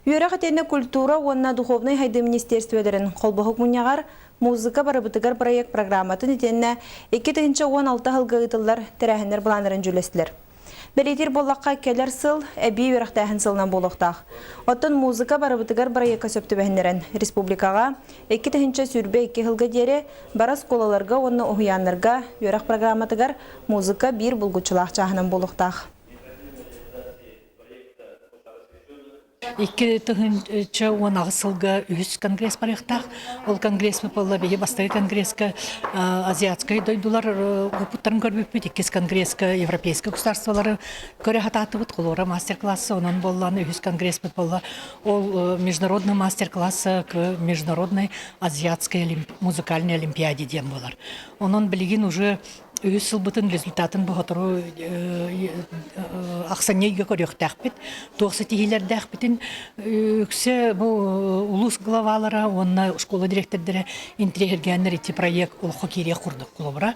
Үөрэх итиэннэ культура уонна духовнай сайдыы министиэристибэлэрин холбоһук мунньаҕар музыка барыбытыгар проект программатын итиэннэ 2016 сылга ыытыллар тэрээһиннэр былааннарын дьүүллэстилэр. Бэлиэтиир буоллахха, кэлэр сыл эбии үөрэхтээһин сылынан буолуохтаах. Оттон музыка барыбытыгар бырайыакка сөп түбэһиннэрэн, республикаҕа 2022 сылга диэри бары оскуолаларга уонна уһуйааннарга үөрэх программатыгар музыка биир булгуччулаах чааһынан буолуохтаах. 2018 сылга үһүс конгресс барыахтаах. Ол конгресс буолла биһи бастакы конгресска азиатскай дойдулар опыттарын көрбүппүт, иккис конгресска европейскай государстволары көрө хатаатыбыт, холуора мастер-класса, онон буоллааны үһүс конгресспыт буолла. Ол международный мастер-класс к международной азиатской музыкальной олимпиаде диэн буолар. Онон билигин уже үһүс сылбытын результатын боһотору ахсынньы ыйга көрүөхтээхпит. Туох ситиһиилэрдээхпитин үксэ бу улуус главалара уонна школа директордара интириэһиргээннэр ити проект олоххо киириэх курдук холобура.